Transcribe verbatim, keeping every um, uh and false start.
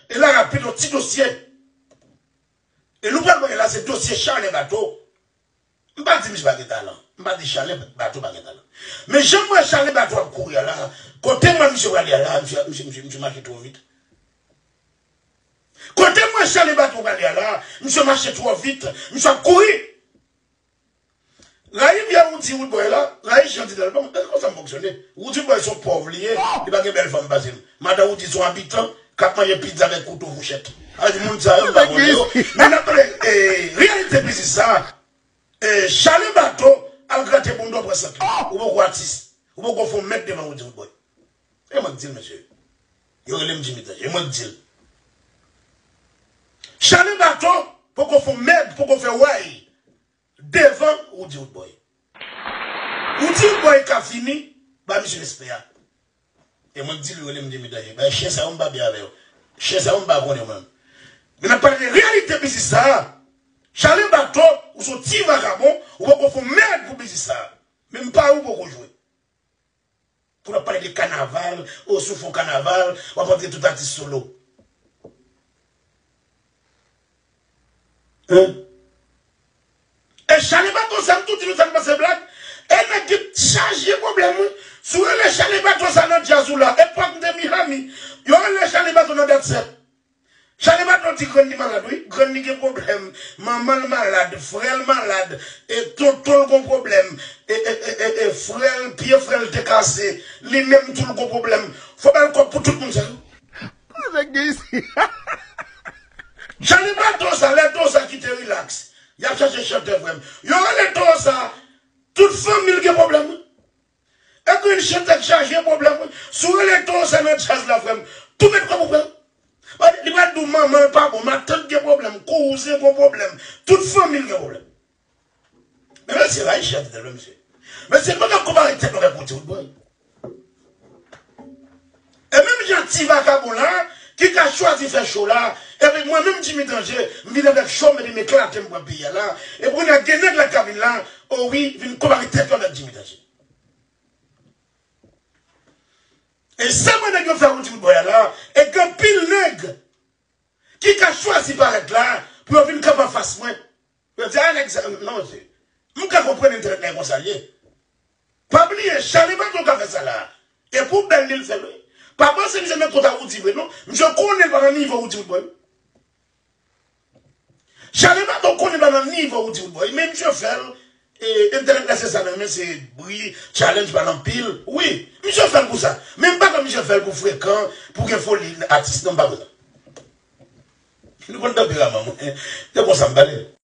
E la rapid, yon ti dosye. E nou pral wè la, se dosye Charlin Bato. M pa di misye pa gen talan. M pa di Charlin Bato pa gen talan. Men jan m wè Charlin Bato ap kouri a la, kote m wè misye prale a la, misye, misye, misye, misye mache twò vit. Kote m wè Charlin Bato prale a la, misye mache twò vit, misye ap kouri. Rayi vye Roody Roodboy la, rayi jan di dal, bon, e konsa m fonksyone. Roody Roodboy se yon pòv li ye, li pa gen bèl fanm pase m. Madan Roody se yon abitan, k ap manje pizza avèk kouto fouchèt. Sa vle di moun sa yo, m pa konnen yo. Men n ap pale, e, reyalite biznis sa. E, Charlin Bato, al grate bounda w pran sant li. Ou poko atis. Ou poko fè yon mèd devan Roody Roodboy. E mwen k di l, mesye. Yo rele m Jimmy Danje. E mwen k di l. Charlin Bato poko fè yon mèd, poko fè wèy devan Roody Roodboy. Roody Roodboy ka fini, ba misye respè a. E mwen k di l, yo rele m Jimmy Danje. Bay chen sa yo, m pa byen avè yo. Chen sa yo, m pa konnen yo menm. Men n ap pale de reyalite biznis sa a. Charlin Bato, ou se yon ti vakabon, ou poko fè yon mèd pou biznis sa a. Menm pari w poko jwe. Pou n ap pale de kanaval, o, si w fè yon kanaval, w ap antre tout atis solo. Hein? E Charlin Bato sa, m tou di nou sa, m panse blag. E nèg ki chaje pwoblèm, wi. Si w rele Charlin Bato sa nan djaz ou la, epòk m te Miami, yo rele Charlin Bato nan dat sèt. Charlin Bato di grann li malad, wi. Grann li gen pwoblèm. Manman l malad, frè l malad, e tonton l gon pwoblèm. E, e, e, e, e frè l, pye frè l te kase. Li menm tou l gon pwoblèm. Fò ba l kòb pou tout moun sa yo. Kote nèg gen isi? Charlin Bato sa, lè Doza kite Relax, y ap chache chantè, frè m. Yo rele Doza, tout fanmi l gen pwoblèm, wi. E gen chantè k chaje pwoblèm, wi. Si w rele Doza nan djaz la, frè m, tou met kòb ou pran. Li pral di w manman l pa bon, matant gen pwoblèm, kouzen gon pwoblèm, tout fanmi l gen pwoblèm. Men mesye, rayi chèf de lè, mesye. Mesye, nou pa ka konpare tèt nou avèk Roody Roodboy. E menm jan ti vakabon la, ki ka chwazi fè cho la, epi mwen menm Jimmy Danje, m vin avèk cho m, epi m eklate m pran peyi a la, epi kounye a gen nèg la k ka vin la, o wi, vin konpare tèt yo avèk Jimmy Danje. E sa mwen nèg yo fè Roody Roodboy a la, e gen anpil nèg ki ka chwazi parèt la pou yo vin kanpe anfas mwen. Yo di, a, nèg sa, non, se, m ka konprann entènèt la e konsa l ye. Pa bliye, Charlin Bato ka fè sa la. E pou bèl li l fè l, wi. Pa panse misye nan kont a Roody vre, non. Misye konnen l pa nan nivo Roody Roodboy. Charlin Bato konnen pa nan nivo Roody Roodboy, men misye fè l, e, entènèt la se sa, men se bri, challenge pa l anpil. Wi, misye fè l pou sa. Men m pa kwè misye fè l pou frekan, pou gen foli atis, non, m pa kwè sa. Nou konn tanperaman mwen. Se konsa m pale.